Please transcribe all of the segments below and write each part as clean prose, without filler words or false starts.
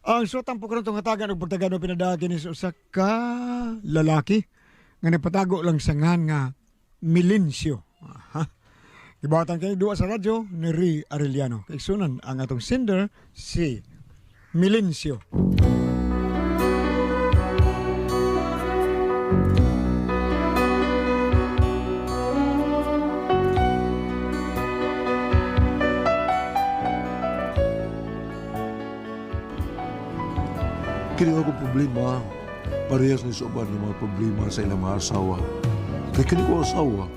Ang sutang po karon hatagan og pagtagan og pinadagan ni sa usa ka lalaki nga nagpatago lang sa ngan nga Milencio. Aha. Gibatan kay duwa sa radyo ni Ri Arellano. Kaigsunan ang atong sender si Milencio. Kini akong problema, parehas ni sa uban ng mga problema sa ilang mga asawa. Kay kini ko asawa,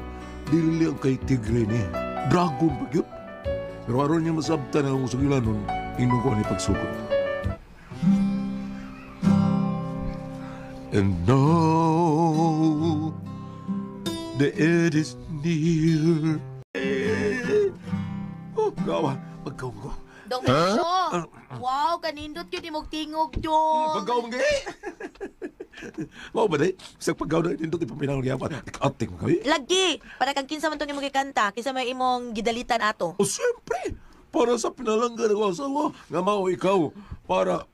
dili ang kay tigre ni. Dragon pa gyud. Pero aron niya masabtan ang sugilan nun, ingnon ko ani pagsugod. And now, the end is near. Eh, oh, gawa. Pagkaw ko. Dong huh? Wow, kanindot yun imong tingog dong. Pagkaw mo gay. Mao ba day? Sa pagkaw na nindot ipaminaw gyapon. Ating mo kay. Lagi, para kang kinsa man tong imong gikanta, kinsa may imong gidalitan ato. O siyempre, para sa pinalanggan ako asawa, nga mao ikaw, para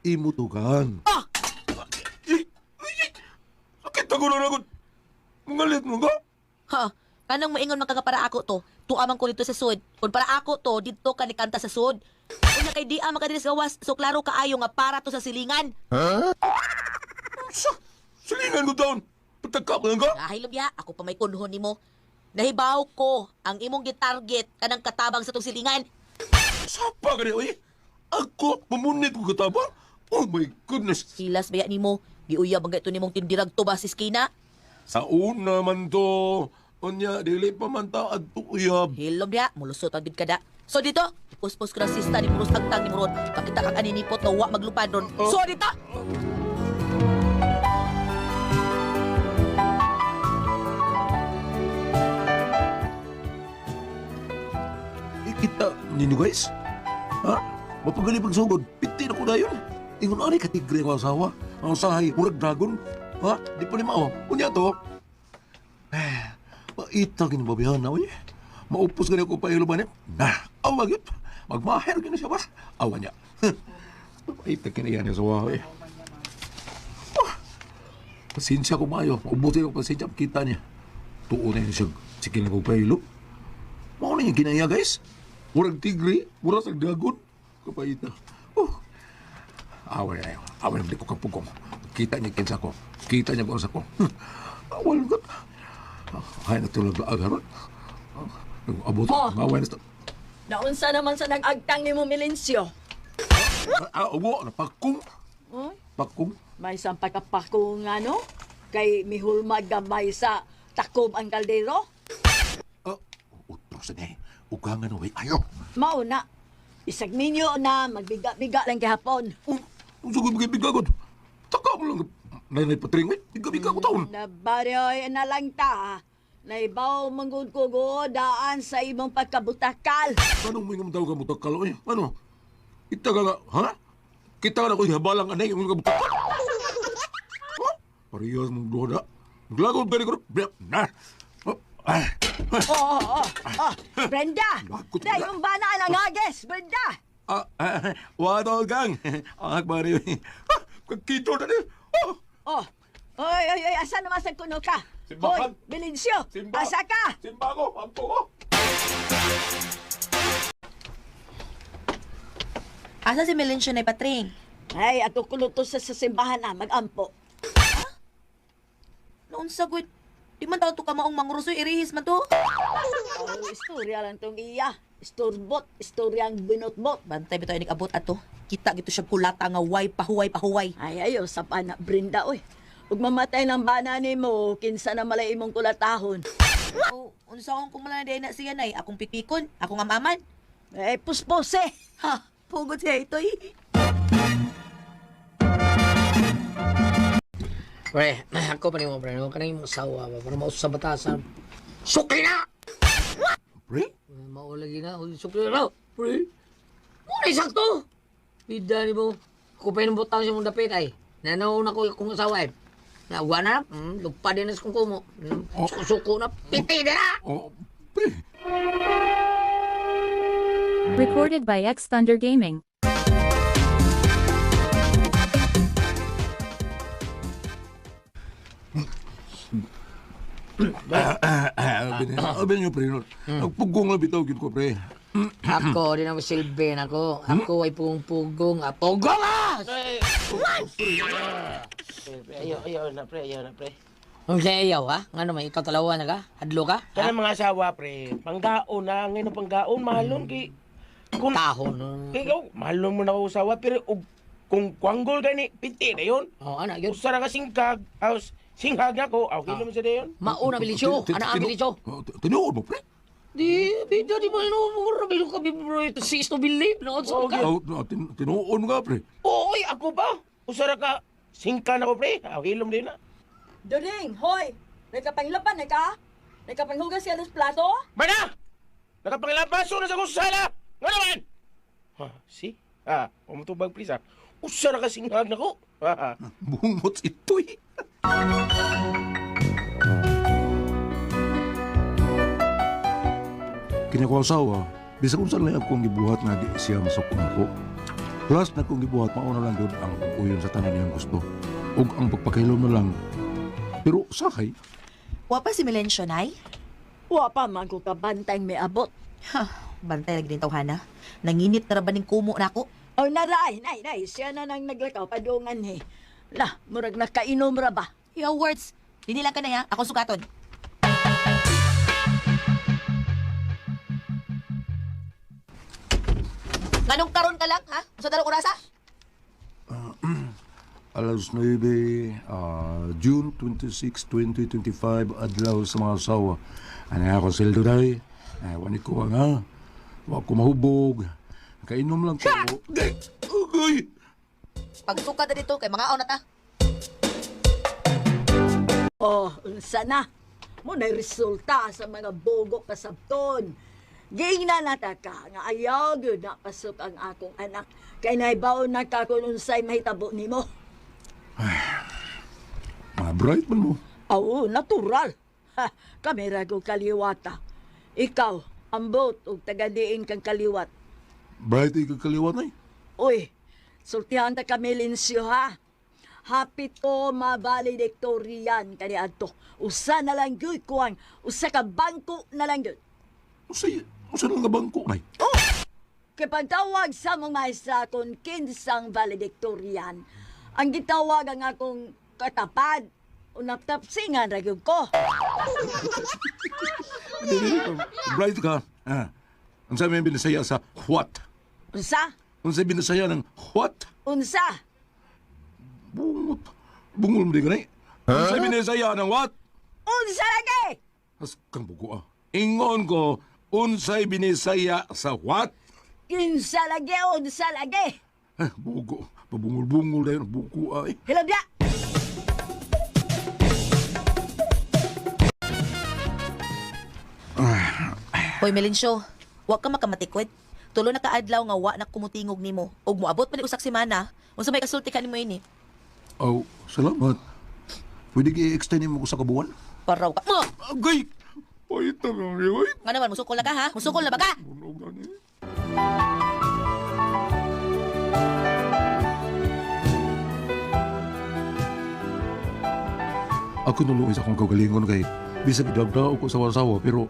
imutukan. Ah! Eh, eh, sakit ako na ako. Mangalit mo ka? Ha? Kanang moingon man ka nga para ako to, tuwa man ko dito sa sud. Kung para ako to, didto ka ni kanta sa sud. Unya kay di man ka diri sa gawas, so klaro kaayo nga para to sa silingan. Sa, silingan ko taon. Patagka mo lang ka? Ay, lubya, ako pa may kunhon nimo. Nahibaw ko ang imong gitarget kanang katabang sa tong silingan. Sapa ka niya, oy. Ako, mamunit ko katabang. Oh my goodness. Silas baya nimo, giuyab ang gaito nimong tindirag to ba si Skina? Sa una man to, unya, dili pa man ta adto uyab. Hilom diha, mulusot ang gid kada. So dito, puspos ko na sista ni Muros agtang ni Muron. Pakita kang aninipot nga wa maglupad ron. So dito! Ikita ninyo guys? Ha? Mapagali pagsugod, piti na ko dayon. Ingon ani katigre ang asawa. Ang usahay, murag dragon. Ha? Di pa ni mao. Unya to. Eh, maita gini babihan na uy. Maupos gani ako pa ba niya. Na, awa gyud. Magmaher gini siya ba? Awa niya. Maita kini yan asawa eh. Oh, pasensya ko maayo. Maubos ko pasensya kita niya. Tuon na yun siya. Sige na ko pailo. Mao na yung kinaya, guys. Murag tigre, murag sa dragon. Kapaita. Oh. Awal na yun. Awal na ko kapugong. Kita niya kinsa ko. Kita niya kung sa ko. Awal ko. Hay na tulog la agaron. Abot. Oh. Awal na. Naunsa naman sa nag-agtang ni mo Milencio? Ah, uwo, napakong. Oy, Pakong. may sampay ka pa kung ano? Kay mihulmag gamay sa takob ang kaldero? Ah, utro sa niya. Ugangan way ayo. Mao na. Isag minyo na magbiga-biga lang gihapon. Oh, unsa ko biga-biga ko. Taka mo lang. Nanay patring, biga-biga ko taon. Nabaryoy na lang ta. Naibaw manggod ko go daan sa imong pagkabutakal. Anong may daw ka mutakal? Oy, ano? Kita ka nga, ha? Kita ka na ko habalang anay yung ka mutakal. Ha? Parehas mong duha na. Maglagod gani ko. Na. Oh, ah. Oo. Brenda! Lagot Dahil na. yung bana ang hages, Brenda! Ah, ah, wato gang. Ah, bari. Ah, kakito na ni. Oh, Oh, oy, oy, oy, asa naman sa kuno ka? Simbahan. Hoy, Melencio, Simba. asa ka? Simba ko, ampo ko. Asa si Melencio na ipatring? Ay, ato kuluto sa simbahan na, magampo. Noon sagot, di man tao to kamaong mangurusoy, irihis man to. Oh, istorya lang tong iya. Istorbot, istoryang binotbot. Bantay bitaw inig abot ato. Kita gito siya kulata nga way pahuway pahuway. Ay, ayo, sa pana, Brenda, oy. Ug mamatay ng bana nimo, kinsa na malay imong kulatahon. Oh, unsa akong kumala na na siya nay, akong pipikon, akong amaman. Eh, puspos eh. Ha, pugot siya ito eh. Pre, ako pa nimo pre, no? Kanang imong asawa ba para mausa sa batasan. Sukli na! Pre? Mao lagi na, uy, sukli na, pre. Mo ni sakto. Bida nimo. Ako pa yung butang sa mong dapit ay. Nanaw na ko akong asawa ay. Nawa na, lupa din na sa kong kumo. Suko na, piti na na! Oh, pre. Recorded by X Thunder Gaming. Abi niyo, pre. Nagpugong lang bitaw gid ko, pre. Ako, di na mo silbi nako. Ako ay pugong-pugong. Ah, pugong ah! Pre, ayaw, ayaw na, pre, ayaw na, pre. Ang sayaw ha? Nga naman, ikaw talawa na ka? Hadlo ka? Ha? Kana mga asawa, pre, panggaon na, ngayon ang panggaon, mahalon kay kung Tahon. No? kay ikaw, mahalon mo na ako asawa, pero og, kung kwanggol gani, piti na yun. Oh, ana, yun. Usa ra ka singkag, aw, singhag na ko, aw, hilom sa dayon. Mauna bilisyo. Ana ang bilisyo. Tinuod mo, pre. Di, bida, di ba ino, bilo ka, bro, sis to believe, no? So, ka. Oh, tinuod mo ka, pre. Oy, ako ba? Usa ra ka singka na ko, pre. Aw, hilom din na. During, hoy! Nagkapanglaban na ka? Nagkapanghugas ka ng plato? Mana! Nakapangilabaso na sa kong sala! Nga naman! Ha, see? Ah, umutubag, please, ah. Usa ra ka singhag na ko. Ha, Bungot ito'y. Kini ko asawa, bisag unsa lang akong gibuhat nga di siya masukon ako. Plus na akong gibuhat mauna lang gyud ang pag-uyon sa tanan niyang gusto. Ug ang pagpakahilom na lang. Pero sahay, Wa pa si Melencio, Nay? Wa pa man ko kabantay may abot. Ha, bantay lagi din tawhana. Nanginit na ra ba ning kumo nako? Oh, naray, nay, nay, siya na nang naglakaw padungan he. Lah, murag nakainom ra ba? Yo, words. Dili lang ka na ya. Ako sukaton. Nganong karon ka lang, ha? Sa dalawang orasa? Alas 9, June 26, 2025, adlaw sa mga asawa. Ano ako sildo day? Ay, wani ko nga. Wa ko mahubog. Kainom lang ko. Gay! Ugay! Pagsuka na dito kay mga na ta. Oh, unsa na? Mo na resulta sa mga bogo kasabton. Giingna na ta ka nga ayaw gyud na pasok ang akong anak. Kay naibaon na ka kung unsay mahitabo nimo. Mga bright man mo. Oo, natural. Ha, kami ra ko kaliwata. Ikaw, ambot og tagadiin kang kaliwat. Bright ay kaliwat na eh. Uy, sultihan ta kami linsyo ha. Happy to mabaledictorian kani adto. Usa na lang gyud kuang, usa ka bangko na lang gyud. Usay, usay lang nga bangko nay. Kay pagtawag sa mong maestra kon kinsang valedictorian, ang gitawag ang akong katapad. Unaptapsingan ra gyud ko. Bright ka. Ah. Ang sabi may binasaya sa what? Unsa? Ang sabi binasaya ng what? Unsa? Bungot. Bungol mo di ka na eh. Ang sabi binasaya ng what? Unsa lagi? As kang buko ah. Ingon ko, unsay binisaya sa what? Kinsa lagi? Unsa lagi? Eh, bugo. Pabungol-bungol na yun. Buko ay. Hilabya! Hoy Melencio, wa ka makamatikwed. Tulo na kaadlaw nga wa na kumutingog nimo. Ug moabot pa ni usak semana, unsa may kasulti ka nimo ini? Oh, salamat. Pwede i-extend mo ko sa kabuan? Paraw ka. Mo! Agay! Paita ka, oy. Nga naman, musukol na ka ha? Musukol na ba ka? Bunog na ni. Ako nuluoy sa akong kagalingon kay bisag idagdaw ko sa wasawa pero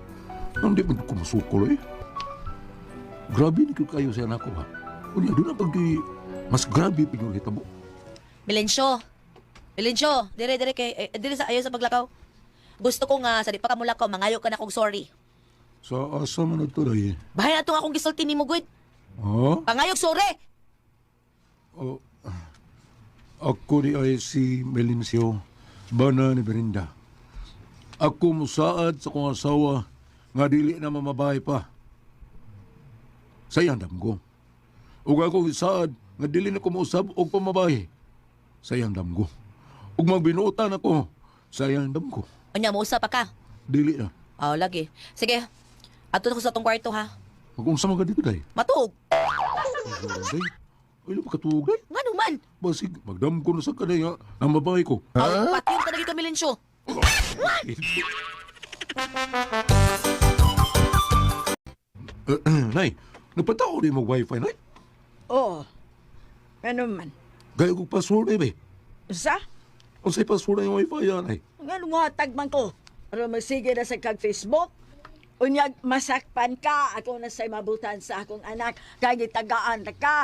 hindi man ko masukol eh. Grabe ni ko kayo sa anak ko ha. Unya doon ang pag mas grabe pa yung hitabo. Melencio. Melencio, dire dire kay eh, dire sa ayo sa paglakaw. Gusto ko nga sa di pa ka mulakaw mangayo ka na kog sorry. Sa asa man na to day. Bahay na tong akong gisulti nimo gud. Ha? Pangayog sorry. Oh, ako di ay si Melencio, bana ni Berinda. Ako musaad sa kong asawa nga dili na mamabahay pa. Sa iyang ko. Ug ako gisaad nga dili na ko mausab og pamabahay. Sa iyang damgo. Ug magbinuotan ako sa iyang damgo. Unya mo pa ka. Dili na. Oh, lagi. Sige. Adto na ko sa tong kwarto ha. Mag-unsa man ka dito day. Matuog. Day. Ay, makatuog day. Ngano man? Basig, magdamgo na sa kanaya ang mabahay ko. Huh? Patyon ka na gyud ka Melencio. Nay, napatao di mo wifi, nay. Oh. Ano man? Gaya kong password, eh, be. Unsa? Ang sa'y password ng wifi yan, ay. Ngano nga tagman ko? Aron magsige na sa kag Facebook. Unyag masakpan ka, ako na sa'y mabutan sa akong anak, kay gitagaan ta ka.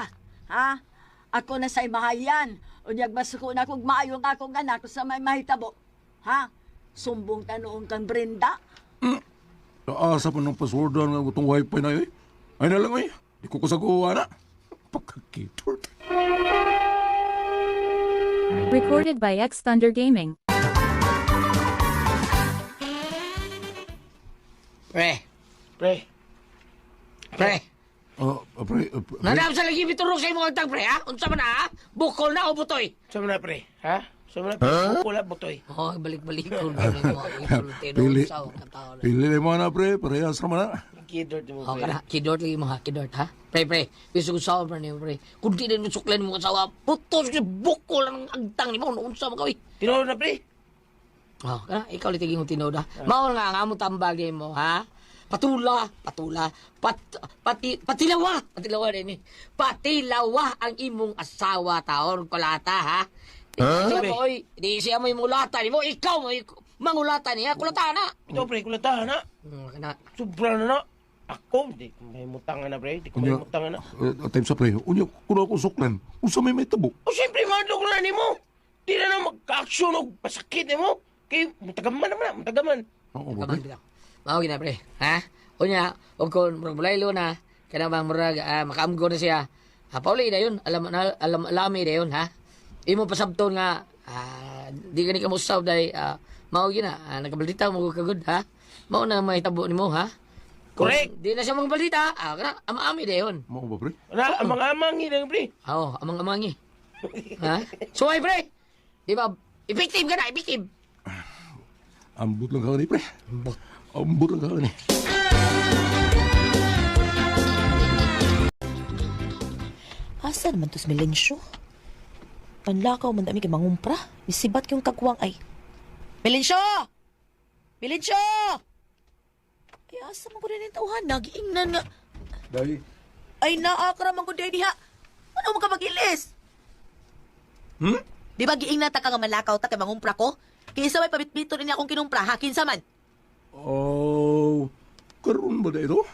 Ha? Ako na sa'y mahayan. Unyag masuko na kog maayo ang akong anak sa may mahitabo. Ha? Sumbong ta noong kang Brenda. Naasa pa ng passwordan nga itong wifi na yun. Ay na lang ay. Di ko kasaguha na. Pagkakitort. Recorded by X Thunder Gaming. Pre, Pre, pre. Ah, pre, pre. Nanam sa lagi biturok sa imong agtang pre ha? Unsa man na ha? Bukol na o butoy? sa na pre, ha? Sa na pre, wala butoy. Oh, balik-balik ko. Pili. Pili mo na pre, parehas naman na. Kidort mo Oh, pre. kana kidort lagi mo ha, kidort ha. Pre, pre, bisag usawa pre niyo pre. Kung di na mo suklan mo asawa, putos ni bukol ang agtang nimo unsa man ka oy. Tinuod na pre. Oh, kana ikaw litigin mo tinuod ha. Mao nga ang among tambag mo ha. Patula, patula, pat, pati, patilawa, patilawa din eh. Patilawa ang imong asawa taon kulata ha. Di siya mo, oy, di siya mo imulata nimo, ikaw mo mangulata niya, kulata na. Ito pre, kulatahan na. Kana, Sobra na na. Ako, di ko may mutangan na pre. Di ko may Unya, mutangan na. time sa pre, unya, kuno ako suklan. Unsa may may tabo? O siyempre, madlok na nimo. Di na na magka-aksyon o pasakit nimo. Kay, mutagaman naman na, mutagaman. Oo ba Kaman pre? bitaw. Mao gina pre. Ha? Unya, og kon murag bulaylo na kana bang murag makaamgo na siya. Ha, pauli na yun. Alam na alam alami na yun ha. Imo pasabton nga di gani ka mo usab dai mao gina nakabalita mo kagud ha. Mao na mahitabo nimo ha. Kung Correct. Di na siya magbalita, kana ama-ami na yun. Mao ba pre? Na, amang-amang yun pre. Oo, amang-amangi. Ha? So ay pre. Di ba? Effective ka na, effective. Ambot lang ka ni pre. Ambot lang ka ni. Asa naman to si Melencio? Panlakaw man dami kay mangumpra. Isibat yung kagwang ay. Melencio! Melencio! Ay, asa man ko rin yung tauhan? Nagiingnan nga. Dai. Ay, naakra man ko dahil diha. Ano mo ka mag-ilis? Hmm? Di ba giingnan ta ka nga manlakaw ta kay mangumpra ko? Kinsa may pabitbito rin akong kinumpra, ha? Kinsa man? Oh, karon ba ito?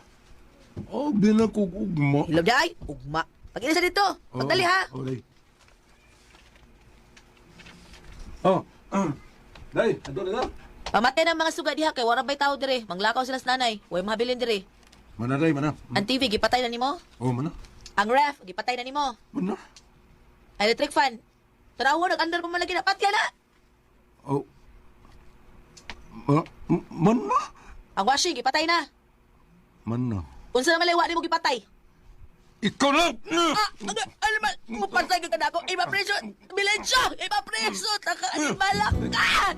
Oh, binakog ugma. Hilaw di ay, ugma. Pag-ilis na dito. Pagdali ha. Oh, dai. Oh, Dai, ando na. Pamatay ng mga suga diha kay wala bay tao dire. Manglakaw sila sa nanay. Way mahabilin dire. Mana dai, mana. Ang TV gipatay na nimo. Oh, mana. Ang ref gipatay na nimo. Mana. Electric fan. Tanawa nag-andar pa man lagi na patya na. Oh. Mana? Ang washing gipatay na. Mana. Unsa naman liwa nimo gipatay? Ikaw na! Ah, ano, ano man, mupatay ka na ako. Iba preso, Milencio, iba preso, taka animala ka.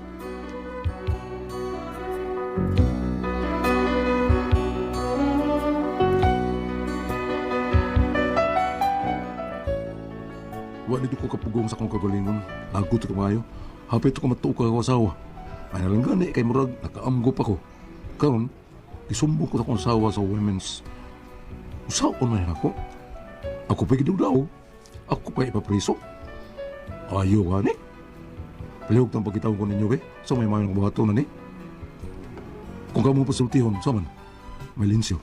Wa nito ko kapugong sa akong kagalingon. Agot ko maayo. Hapit ko matuo ka ako asawa. Ay nalang gani kay murag nakaamgo pa ko. Karon, isumbong ko sa akong asawa sa women's. Usaon man ako. Ako pa gidugdaw. Ako pa ipapriso. Ayaw gani. Palihog tang pagkitaon ko ninyo be. Sa may mayong buhato na ni. Kung kamo pasultihon, sa man. May linsyo.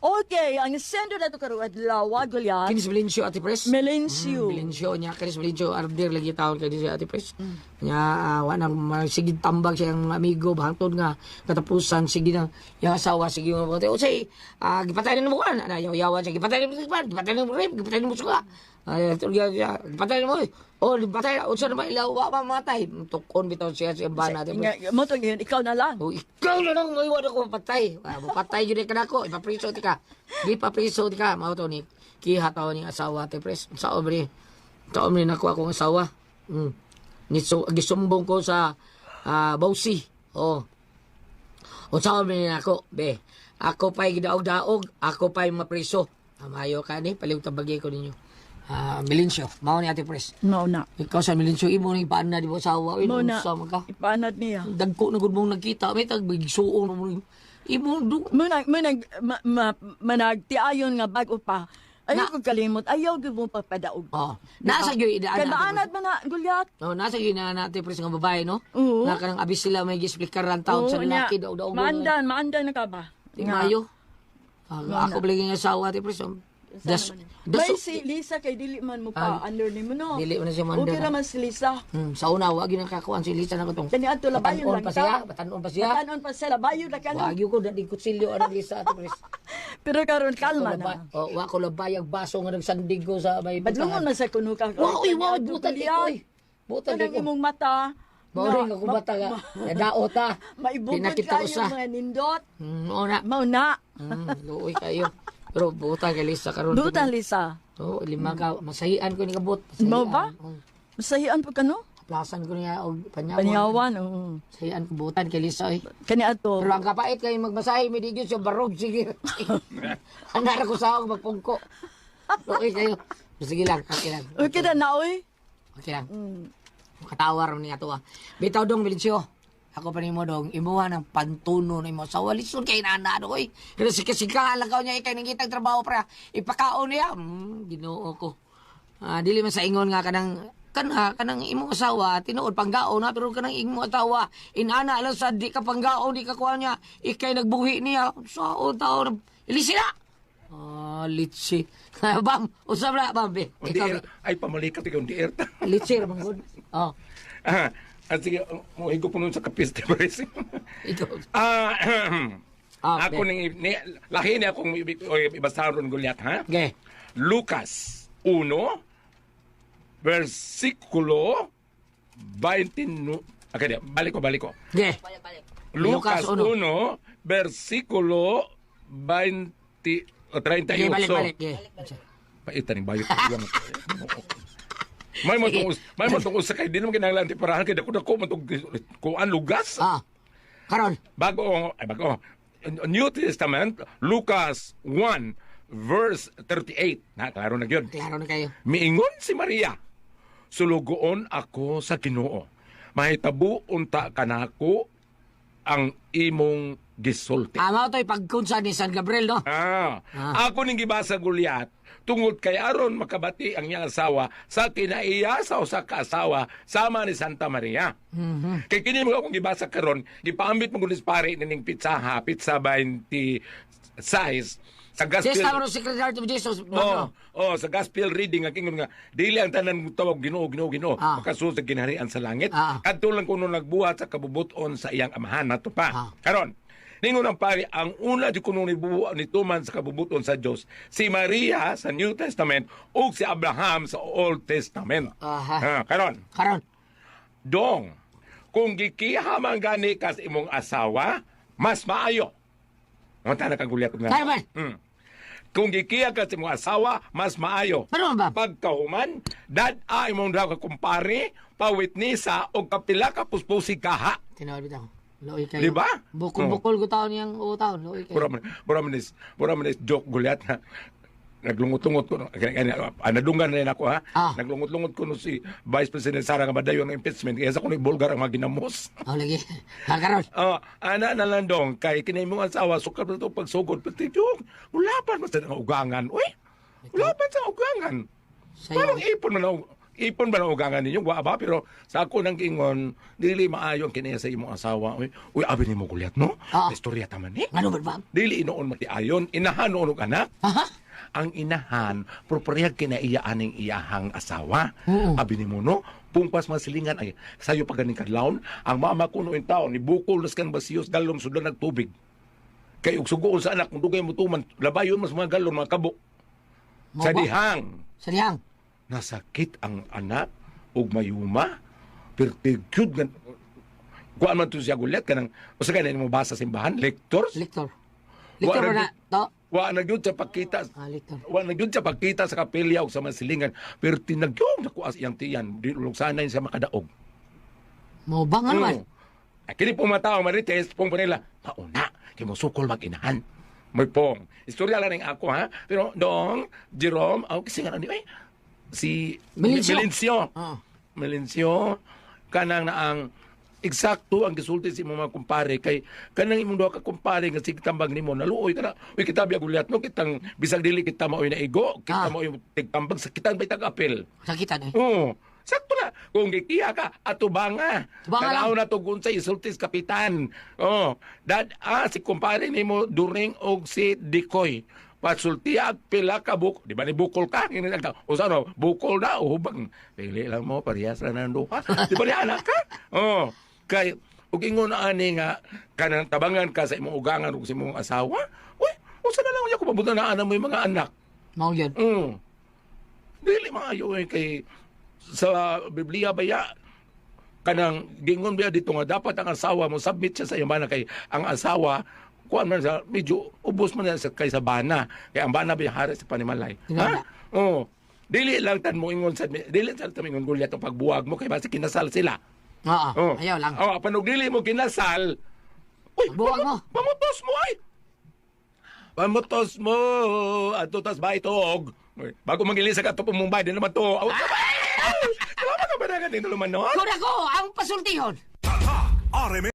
Okay, ang sender na to karong adlaw, Goliath. Kinis Melencio Ate Pres. Melencio. Melencio niya kinis Melencio ardir lagi tawon kay si Ate Pres. Nya wa na sige tambag siyang mga amigo bahangtod nga katapusan sige na yang asawa sige nga mga usay gipatay na mo kan ana yaw-yawan siya gipatay na mo kan gipatay na mo rep gipatay na mo suka. Ay tulga siya gipatay na mo. Oh gipatay na unsa na ba ila wa pa matay tukon bitaw siya sa bana Ate Pres. Nga, mo to ngayon, ikaw na lang. Oh, ikaw na lang maiwan ako mapatay. Mapatay yun ka na ako. Ipapriso ti ka. Di papriso ti ka. Mao to ni kiha tao ni asawa te pres. Sa omri. Sa omri nako akong asawa. Niso gisumbong ko sa Bausi. Oh. Unsa omri nako, be. Ako pa'y gidaog-daog, ako pa'y mapriso. Amayo ka ni, paliw tabagi ko ninyo. Melencio, mao ni Ate Pres. Mao na. Ikaw sa Melencio, imo ni paan na di ba asawa? Uy, Mao na. unsa man ka? Ipanad niya. Dagko na gud mong nagkita, may tag bigsuon mo. Imo du Manag, manag, ma, ma, managtiayon nga bago pa. Ayaw ko kalimot, ayaw gyud mo pagpadaog. Oh, nasa gyud Kay idaan. maanad man na, Gulyat. Oh, nasa gyud na natin pres nga babae, no? Oo. Nga kanang abis sila may gisplicar ang taon sa Oo, nya. lalaki daw daw. Maandan, maandan na ka ba? Di maayo. Ah, ako baligi nga asawa ti pres. Das das May si Lisa kay dili man mo pa under ni mo no. Dili man na siya mo under, Okay ha? ra man si Lisa. Sa una wa gyud nakakuan si Lisa na katong. Kani adto labayon Batanon lang pa ta. siya, batanon pa siya. Batanon pa siya, labayon ra ka no. Wagyo ko dadi kutsilyo ani Lisa ati pres. Pero karon kalma na. Oh, wa ko labayag baso nga nagsandig ko sa may Badlungon man sa kuno ka. Wa oy, wa Kani adto, butan di Gulyat. oy. Butan di Kanang ko. imong mata. Mao rin ako bata nga. Nadaot ta. Maibugod Pinakita kayo usa. mga nindot. Oo na. Mao na. Luoy kayo. Pero buta kay Lisa karon. Butan Lisa. Oo, lima ka masahian ko ni kabot. Masahian. Mao ba? Oo. Masahian pa ka no? Plasan ko niya og panyawan. Panyawan, oo. Masahian ko butan kay Lisa oy. Kani adto. Pero ang kapait kay magmasahe mi di gyud siya barog sige. Ang nara ko sa ako magpungko. Luoy kayo. Sige lang, okay lang. Okay na na oy. Okay lang. Makatawa ron niya to ah. Bitaw dong Melencio. Ako pa nimo dong imuha ng pantuno nimo sa walison kay nana do oy. Pero sika-sika lang kaw niya ikay nangitang trabaho pra. Ipakaon niya. Ginoo ko. Ah, dili man sa ingon nga kanang kana kanang imong asawa tinuod panggaon na pero kanang imong asawa inana lang sa di ka panggaon di ka kuha niya ikay nagbuhi niya sa taon ilisi na. Ah, litsi. Bam, usab na bam be. Hindi Ikaw, air, ay pamalikat ikaw, hindi air ta. litsi ra man gud. Oh, Ah, sige, muhigo po nun sa kapis, di ba? ikaw. Ah, Ah, ako ning ni, lahi ni akong ibasaron Goliath, ha? Okay. Lucas 1 versikulo 29. Okay, di, balik ko, balik ko. Okay. Lucas Lucas 1, 1 versikulo 20 o 38. Okay, balik, balik. Okay. Paitan ng bayot. May mo tong may mo tong usa kay di naman kinahanglan ti parahan kay dako dako man tong kuan lugas. Ah. Karon. Bago ay bago. New Testament Lucas 1 verse 38. Na klaro na gyud. Klaro na kayo. Miingon si Maria, sulugoon ako sa Ginoo. Mahitabo unta kanako ang imong gisulti. Ah, mao to'y pagkunsa ni San Gabriel, no? Ah, Ah. ako ning gibasa Goliath tungod kay aron makabati ang iyang asawa sa kinaiya sa usa ka asawa sama ni Santa Maria. Mhm. Kay kini mo akong gibasa karon, gipaambit mo gulis pare nining pizza ha, pizza 20 size sa gospel. Siya sa Secretary of Jesus. Oh, oh, sa gospel reading ang ingon nga dili ang tanan tawag Ginoo, Ginoo, Ginoo Ah. makasulod sa ginharian sa langit. Ah. Kadto lang kuno nagbuhat sa kabubuton sa iyang amahan nato pa. Ah. Karon, ningon ang pari ang una di kuno ni buo ni tuman sa kabubuton sa Dios si Maria sa New Testament ug si Abraham sa Old Testament. Aha. Ah, karon, Karon. dong kung gikiha man gani ka sa imong asawa, mas maayo. Unta na kang gulyat nga. Kaya man. Kung gikiya ka sa imong asawa, mas maayo. Ano ba? Pagkahuman, dad-a imong daw ka kumpare, pawitnisa o kapila ka puspusi kaha. Tinawag bitaw. Luoy kayo. Di ba? Bukol-bukol ko taon niyang taon. Luoy kayo. Mura man is joke gulyat na naglungot-lungot ko nadunggan na rin ako ha. Ah. Naglungot-lungot ko no si Vice President Sara nga madayon ang impeachment kaya sa kuno bulgar ang mga ginamos. Oh, lagi. Ha, karon. Oh, ana na lang dong kay kinay mong asawa sukad na to pagsugod pati yung wala pa man sa ugangan. Uy. Wala pa sa ugangan. Sayo. Parang ipon man ang ipon ba ang ugangan ninyo? Wa ba? Pero sa ako nang ingon, dili maayo ang kinaya sa imong asawa. Uy, uy abi nimo gulyat no? Ah. Istorya ta man ni. Ngano ba ba? Dili inoon matiayon, inahan noon og anak. Aha. Ang inahan, propriyag kinaiya aning iyahang asawa. Oo. Abi nimo no, pungpas masilingan ay sayo pa ganing kadlawon, ang mama ko noon taon ni bukol nas kan basiyos galon sudan nagtubig. Kay og sugoon sa anak kung dugay mo tuman, labayon mas mga galon mga kabo. Mo Sa ba? dihang Sa dihang. Nasakit ang anak ug mayuma pertigyud nga kuan man to siya gulat kanang usa ka na mo basa simbahan lectors. Lector. Lector Wa ba na? To? Wa na gyud sa pagkita. Ah, lector. Wa na gyud sa pagkita sa kapilya ug sa masilingan pero tinagyong nakuha sa iyang tiyan di lugsanay siya makadaog. Mo ba nga naman? Ay, kini po mga tao marites pong panila mauna kay mo sukol mag-inahan. May pong. Istorya lang ning ako ha. Pero dong Jerome, aw kasi nga ni ay si Melencio. Melencio. Ah. Melencio kanang na ang Eksakto ang gisulti sa imong mga kumpare kay kanang imong duha ka kumpare nga sig tambag nimo naluoy ka na. Uy, kita biya gulyat no, kitang bisag dili kita maoy naigo, kita maoy tigtambag sa kitan bay tag-apil. Sakitan eh. Oo. Sakto na. Kung gikiha ka, atubanga. Tubanga lang. Tanaw na to kung sa isultis kapitan. Oo. Dad, si kumpare nimo During og si Dikoy. Pasultiya at pila ka buk. Di ba ni bukol ka? O sa ano, bukol na o hubang. Pili lang mo, parehas lang ng duha. Di ba ni anak ka? Oo. Kay, ug ingon na ani nga, kanang tabangan ka sa imong ugangan ug sa imong asawa. Uy, usa na lang unya kung mabuta na ana mo yung mga anak. Mao yun. Dili maayo eh kay sa Biblia ba ya kanang gingon ba dito nga dapat ang asawa mo submit siya sa iyang bana kay ang asawa kuan man sa medyo ubos man sa kay sa bana kay ang bana ba yung hari sa panimalay, ha. Oo, dili lang tan mo ingon sa dili tan mo ingon gulyat ang pagbuwag mo kay basi kinasal sila. Oo, Oh. ayaw lang. Oh, panog dili mo kinasal. Uy, Pagbuwag mo. Pamutos mo ay. Pamutos mo. Adto tas baitog. Uy, bago mangili sa kato Mumbai di naman to. Aw, salamat ka ba na ganito lumanon? Kuna ko ang pasultihon. Tatak RMN.